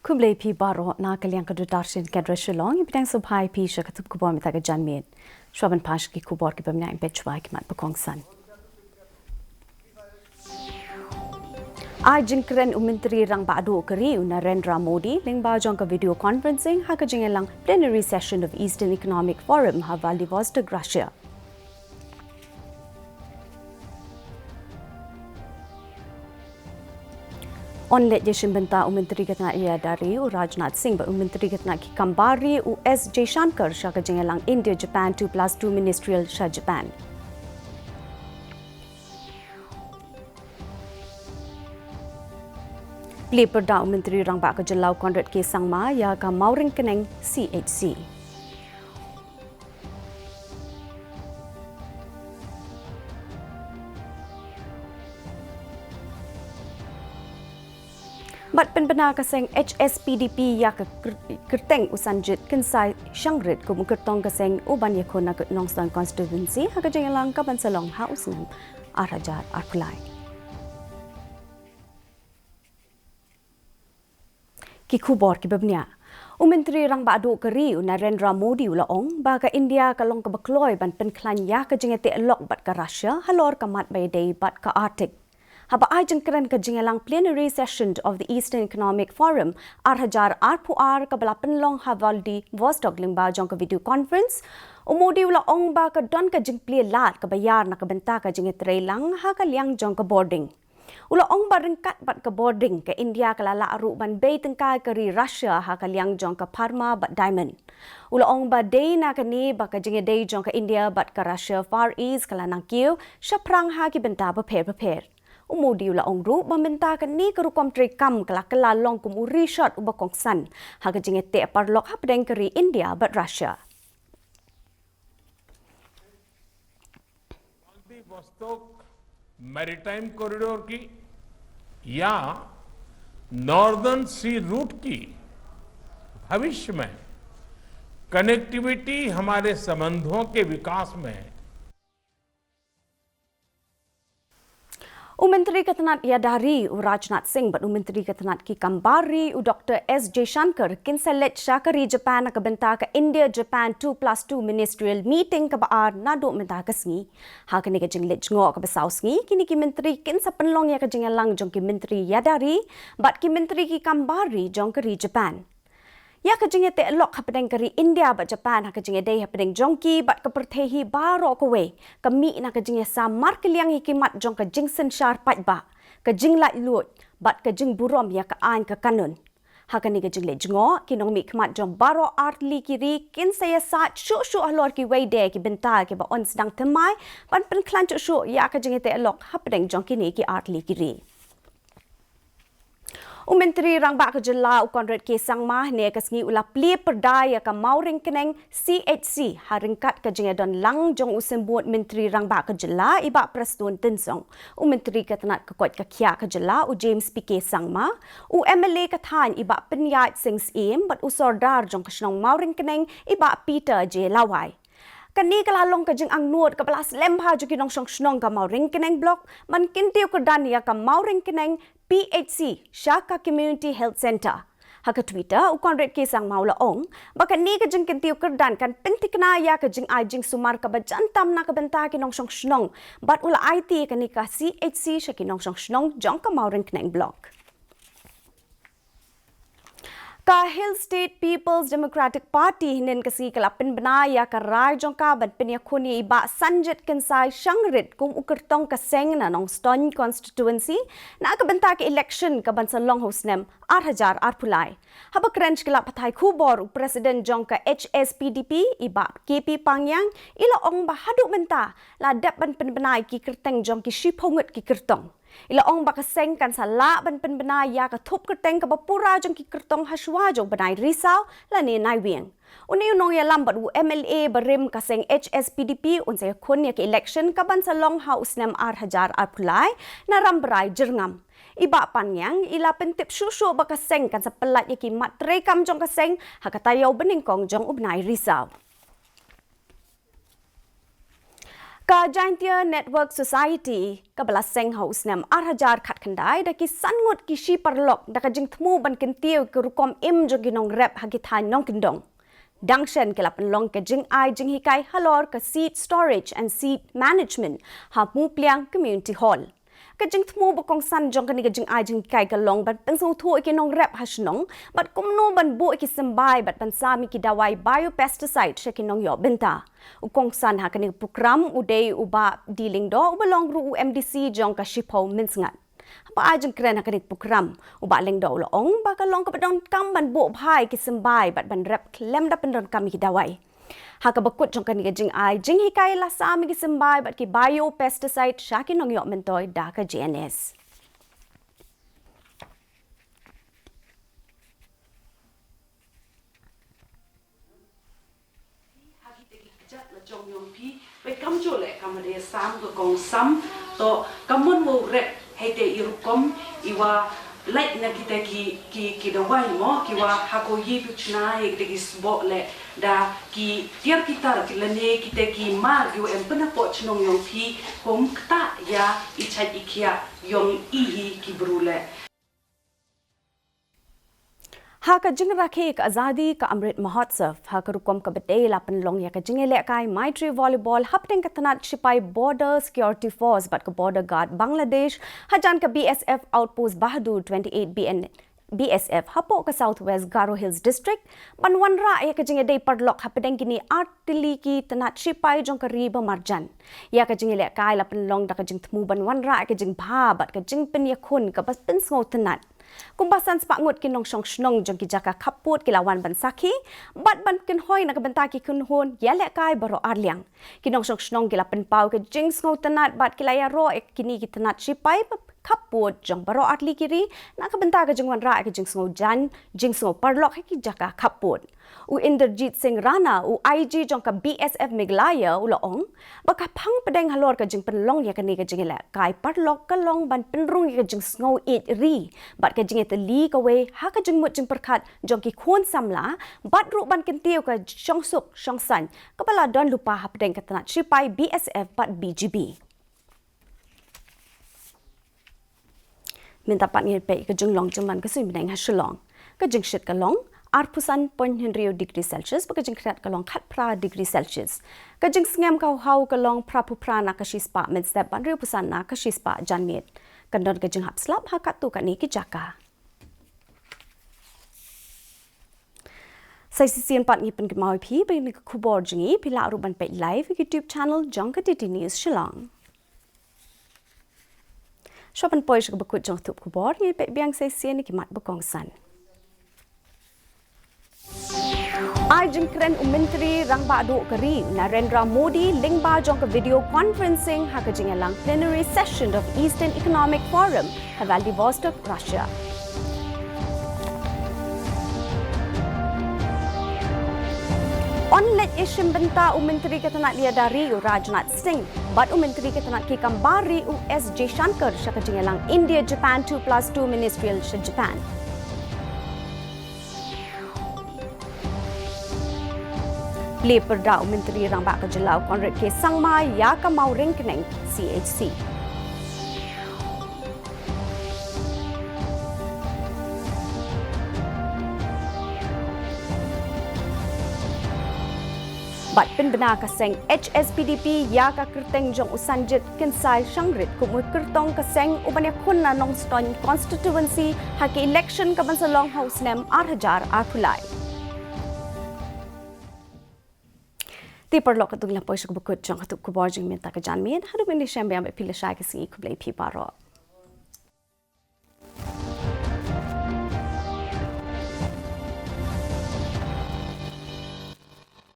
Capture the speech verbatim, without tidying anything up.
Khublei phi baroh na ka liang ka Doordarshan Kendra Shillong, ngi pdiang sngewbha ïa phi sha ka tip khubor mynta ka janmiet. Shuwa ban pan sha ki khubor kiba bniah, ngin peit shuwa ki mat ba kongsan. Ai jingkren u Myntri Rangbah Duh ka ri u Narendra Modi lyngba jong ka video conferencing ha ka jingïalang plenary session of Eastern Economic Forum ha Vladivostok, Russia. Yn leit ïashim bynta u Myntri ka tnat ïada ri u Rajnath Singh bad u Myntri ka tnat ki kam bar ri u S Jaishankar sha ka jingïalang India Japan two plus two ministerial sha Japan. Plie pyrda u Myntri Rangbah ka jylla u Conrad K Sangma ïa ka Mawryngkneng C H C. Bad pynbna ka seng H S P D P ïa ka kyr-, kyrteng u Sanjit Kynsai Shangrit kum u kyrtong ka seng uban ïakhun na ka Nongstoiñ constituency ha ka jingïalang kaban sa long ha u snem ar hajar arphew lai. Ki khubor kiba bniah. U Myntri Rangbah Duh ka ri u Narendra Modi u la ong ba ka India ka long kaba kloi ban pynkhlaiñ ïa ka jingïateh lok bad ka Russia halor ka mat ba ïadei bad ka Arctic. Haba ai jingkren ha ka jingïalang plenary session of the Eastern Economic Forum ar hajar arphew ar kaba la pynlong ha Vladivostok lyngba jong ka video conference, u Modi u la ong ba ka don ka jingplie lad kaba ïar na ka bynta ka jingïatreilang ha ka liang jong ka bording. U la ong ba ryngkat bad ka bording, ka India ka la lah ruh ban bei tyngkai ka ri Russia ha ka liang jong ka pharma bad diamond. U la ong ba dei na kane ba ka jingïadei jong ka India bad ka Russia Far East ka la nang kiew shaphrang ha ki bynta bapher bapher. U Modi u la ong ruh ba mynta kane ka rukom treikam ka la kylla long kum u rishot uba kongsan ha ka jingïateh paralok hapdeng ka ri India bad Russia. व्लादिवोस्तोक मैरीटाइम कॉरिडोर की या नॉर्दर्न सी रूट की भविष्य में कनेक्टिविटी हमारे संबंधों के विकास में U Myntri ka tnat ïada ri u Rajnath Singh bad u Myntri ka tnat ki kam bar ri u Doctor S Jaishankar kin sa leit sha ka ri Japan na ka bynta ka India Japan two plus two ministerial meeting kaba ar naduh mynta ka sngi. Ha kane ka jingleit jngoh kaba saw sngi, kine ki myntri kin sa pynlong ïa ka jingïalang jong ki myntri ïada ri bad ki myntri ki kam bar ri jong ka ri Japan. Ïa ka jingïateh lok hapdeng ka ri India bad Japan ha ka jingïadei hapdeng jong ki bad ka pyrthei hi baroh kawei ka mih na ka jingïasamar kylliang ïa ki mat jong ka jingsynshar paidbah, ka jinglaitluid bad ka jingburom ïa ka aiñ ka kanun. Ha kane ka jingleit jngoh, ki nongmihkhmat jong baroh artylli ki ri kin sa ïasaid shuh shuh halor kiwei de ki bynta kiba yn sdang thymmai ban pynkhlaiñ shuh shuh ïa ka jingïateh lok hapdeng jong kine ki artylli ki ri. U Myntri Rangbah ka jylla u Conrad K Sangma hynne ka sngi u la plie pyrda ïa ka Mawryngkneng C H C ha ryngkat ka jingïadon lang jong u Symbud Myntri Rangbah ka jylla i Bah Prestone Tynsong, u Myntri ka tnat ka koit ka khiah ka jylla u James P K Sangma, u M L A ka thaiñ i Bah Pynïaid Sing Syiem bad u Sordar jong ka shnong Mawryngkneng i Bah Peter J Lawai. Kane ka la long ka jingangnud kaba la slem bha jong ki nongshong shnong ka Mawryngkneng Block ban kyntiew kyrdan ïa ka Mawryngkneng P H C sha ka Community Health Centre. Ha ka Twitter, u Conrad K Sangma u la ong ba kane ka jingkyntiew kyrdan kan pynthikna ïa ka jingai jingsumar kaba jan tam na ka bynta ki nongshong shnong bad u la aiti ïa kane ka C H C sha ki nongshong shnong jong ka Mawryngkneng Block. Ka Hill State People's Democratic Party hynnin ka sngi ka la pynbna ïa ka rai jong ka ban pynïakhun ïa i Bah Sanjit Kynsai Shangrit kum u kyrtong ka seng na Nongstoiñ constituency na ka bynta ka election kaban sa long ha u snem ar hajar arphew lai. Haba kren sha ki lad pathai khubor, u President jong ka H S P D P i Bah K P Pangngiang i la ong ba haduh mynta la dep ban pynbna ïa ki kyrteng jong ki shiphew ngut ki kyrtong. I la ong ba ka seng kan sa lah ban pynbna ïa ka thup kyrteng kaba pura jong ki kyrtong ha shuwa jong u bnai Risaw lane Naiwieng. Une u nongïalam bad u M L A barim ka seng H S P D P un sa ïakhun ïa ka election kaban sa long ha u snem ar hajar arphew lai na Rambrai Jyrngam. I Bah Pangngiang i la pyntip shuh shuh ba ka seng kan sa pyllait ïa ki mat treikam jong ka seng ha ka taïew banyngkong jong u bnai Risaw. Ka Jaintia Network Society, kaba la seng ha u snem ar hajar khatkhyndai, da ki san ngut ki shi paralok, da ka jingthmu ban kyntiew ka rukom im jong ki nongrep ha ki thaiñ nongkyndong. Dang shen ki la pynlong ka jingai jinghikai halor ka Seed Storage and Seed Management ha Mupliang Community Hall. Ka jingthmu ba kongsan jong kane ka jingai jinghikai ka long ban pynsngewthuh ïa ki nongrep ha shnong bad kumno ban buh ïa ki symbai bad ban sam ïa ki dawai biopesticide sha ki nongïoh bynta. U kongsan ha kane ka program u dei u Bah D Lyngdoh, uba long ruh u M D C jong ka Shiphew Mynsngat. Haba ai jingkren ha kane ka program, u Bah Lyngdoh u la ong ba ka long kaba donkam ban buh bha ïa ki symbai bad ban rep khlem da pyndonkam ïa ki dawai. Ha kaba kut jong kane ka jingai jinghikai la sam ïa ki symbai bad ki biopesticide sha ki nongïoh myntoi da ka J N S. Ha kita ki kjat la jong yong phi, peit kamjooh leh ka mdei sam ka kong sam, to ka mon wow rep hei te i rukom i wa lait na kita ki, ki, ki dawai mo, ki wa ha ko ye tu chna ïa kita ki sboh leh da ki tiar ki tar ki lane kita ki mar ki wa em pynapok chnong yong phi, kum kata ïa i chait i khiah yong i hi ki bru leh. Ha ka jingrakhe ka Azadi ka Amrit Mahotsav, ha ka rukom kaba dei la pynlong ïa ka jingïalehkai Maitri Volleyball hapdeng ka tnat shipai Border Security Force bad ka Border Guard Bangladesh, hajan ka B S F Outpost Bahadur twenty-eight B N, B S F hapoh ka South West Garo Hills District, ban wanrah ïa ka jingïadei paralok hapdeng kine ar tylli ki tnat shipai jong ka ri ba marjan. Ïa ka jingïalehkai la pynlong da ka jingthmu ban wanrah ïa ka jingbha bad ka jingpynïakhun kaba pynsngewtynnat. Kumba san spah ngut ki nongshong shnong jong ki jaka khappud ki la wan ban sakhi bad ban kynhoi na ka bynta ki kynhun ïalehkai baroh arliang. Ki nongshong shnong ki la pynpaw ka jingsngewtynnat bad ki la ïaroh ïa kine ki tnat shipai ba khappud jong baroh artylli ki ri na ka bynta ka jingwanrah ïa ka jingsngewjan, jingsngew paralok ha ki jaka khappud. U Inderjit Singh Rana, u I G jong ka B S F Meghalaya, u la ong ba ka phang pdeng halor ka jingpynlong ïa kane ka jingïalehkai paralok ka long ban pynrung ïa ka jingsngew ïeit ri bad ka jingïatylli kawei ha ka jingmut jingpyrkhat jong ki khun samla, bad ruh ban kyntiew ka shongsuk shongsaiñ kaba la don lypa hapdeng ka tnat shipai, B S F bad B G B. Mynta pat ngin peit ka jinglong jingman ka suiñ bneng ha Shillong. Ka jingshit ka long arphew san point hynriew degree Celsius, bad ka jingkhriat ka long khatphra degree Celsius. Ka jingsngem ka haw ka long phraphew phra na ka shispah mynstep bad hynriewphew san na ka shispah janmiet. Kan don ka jinghap slap ha katto katne ki jaka. Sa shisien pat ngi pynkynmaw ïa phi ba kine ki khubor jong ngi phi lah ruh ban peit live ha YouTube channel jong ka D T News Shillong. Shuwa ban poi sha kaba kut jong ka tup khubor, ngin peit biang sa shisien ïa ki mat ba kongsan. Ai jingkren u Myntri Rangbah Duh ka ri Narendra Modi lyngba jong ka video conferencing ha ka jingïalang plenary session of Eastern Economic Forum ha Vladivostok, Russia. Yn leit ïashim bynta u Myntri ka tnat Ïada Ri u Rajnath Singh bad u Myntri ka tnat ki kam bar ri u S Jaishankar sha ka jingïalang India Japan two plus two ministerial sha Japan. Plie pyrda u Myntri Rangbah ka jylla u Conrad K Sangma ïa ka Mawryngkneng C H C. Bad pynbna ka seng H S P D P ïa ka kyrteng jong u Sanjit Kynsai Shangrit kum u kyrtong ka seng uban ïakhun na Nongstoiñ constituency ha ka election kaban sa long ha u snem ar hajar arphew lai. Te paralok, katto ngi la poi sha kaba kut jong ka tup khubor jong ngi mynta ka janmiet. Haduh ban ïashem biang bad phi lashai ka sngi, khublei phi baroh.